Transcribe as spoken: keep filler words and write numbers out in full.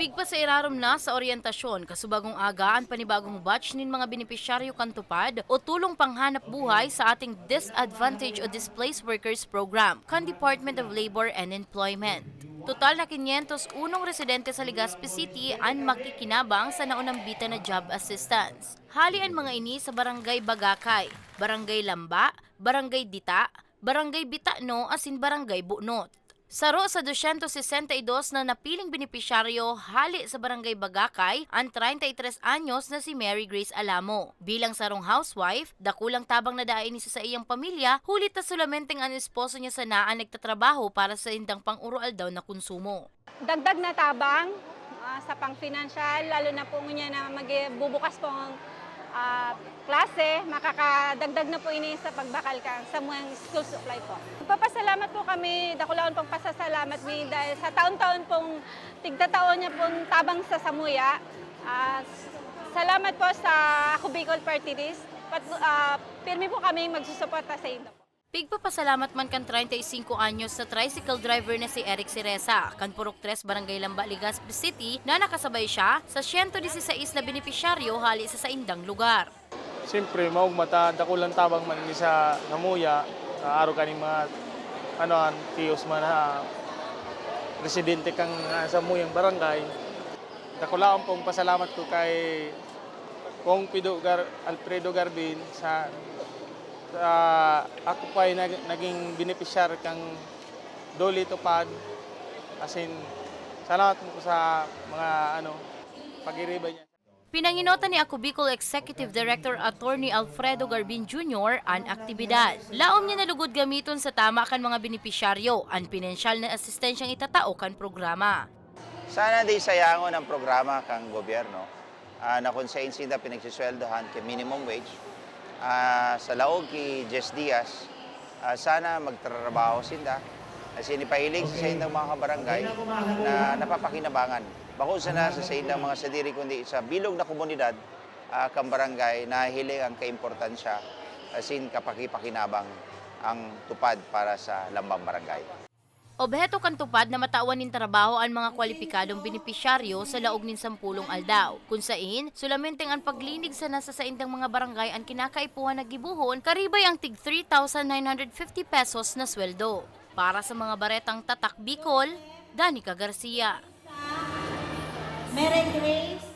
Pigpasairarom na sa oryentasyon kasubagong aga an panibagong batch nin mga benepisyaryo kan TUPAD o Tulong Panghanap Buhay sa Ating Disadvantaged o Displaced Workers Program kan Department of Labor and Employment. Total na kinyentos unong residente sa Legazpi City an makikinabang sa naunambitan na job assistance. Hali an mga ini sa Barangay Bagakay, Barangay Lamba, Barangay Dita, Barangay Bitano asin Barangay Bunot. Saro sa dosyentos sesenta y dos na napiling benepisyaryo hale sa Barangay Bagakay an treinta y tres anyos na si Mary Grace Alamo. Bilang sarong housewife, dakulang tabang na daa ini sa saiyang pamilya, huli ta solamenteng an esposo niya sana an nagtatrabaho para sa saindang pang-uroaldaw na konsumo. Dagdag na tabang, ah, sa pang-financial, lalo na po ngunyan na magbubukas po ang, ah, klase, makakadagdag na po ini sa pagbakal kan samuyang school supply po. Nagpapasalamat po kami, dakulaon pong pasasalamat mi dahil sa taon-taon pong tigtataon niya pong tabang sa samuya. Ah, salamat po sa Ako Bicol Party List. Pat-, ah, pirmi po kami magsusuporta sa inyo. Pigpapasalamat man kan treinta y cinco anyos na tricycle driver na si Eric Cereza, kan Purok Tres, Barangay Lamba, Legazpi City, na nakasabay siya sa siyento disisais na benepisyaryo hale sa saindang lugar. Siyempre, maugma ta, dakulang tabang man ni sa samuya, sa arog kaning mga, ano, an, tiyos man ha, residente kan, ah, samuyang barangay. Dakulaon pong pasalamat ko kay Kong Pido Gar-, Alfredo Garbin sa, sa ako pa'y nag-, naging benepisyar kang Dole Tupad. As in, salamat po sa mga, ano, pag-iriba niya. Pinanginotan ni Ako Bicol Executive Director Attorney Alfredo Garbin Junior an aktibidad. Laom niya na lugod gamiton sa tama kan mga benepisyaryo an pinansyal na asistensyang itatao kan programa. Sana di sayangon ang programa kan gobyerno, ah, na kung sain sinda pinagsisweldohan ki minimum wage, ah, sa laog ki Jess Diaz, ah, sana magtrabaho sinda, asin ipahiling sa saindang mga kabarangay na napapakinabangan. Bako sana sa saindang mga sadiri, kundi sa bilog na komunidad, ah, kan barangay, nahihiling ang kaimportansya asin kapakipakinabang ang TUPAD para sa lambang barangay. Obheto kan TUPAD na matawan nin trabaho an mga kwalipikadong benepisyaryo sa laog nin sampulong aldaw, kun sain solamenteng an paglinig sana sa saindang mga barangay an kinakaipuhan na gibohon karibay ang tig three thousand nine hundred fifty pesos na sweldo. Para sa mga baretang Tatak Bicol, Danica Garcia. Mary Grace.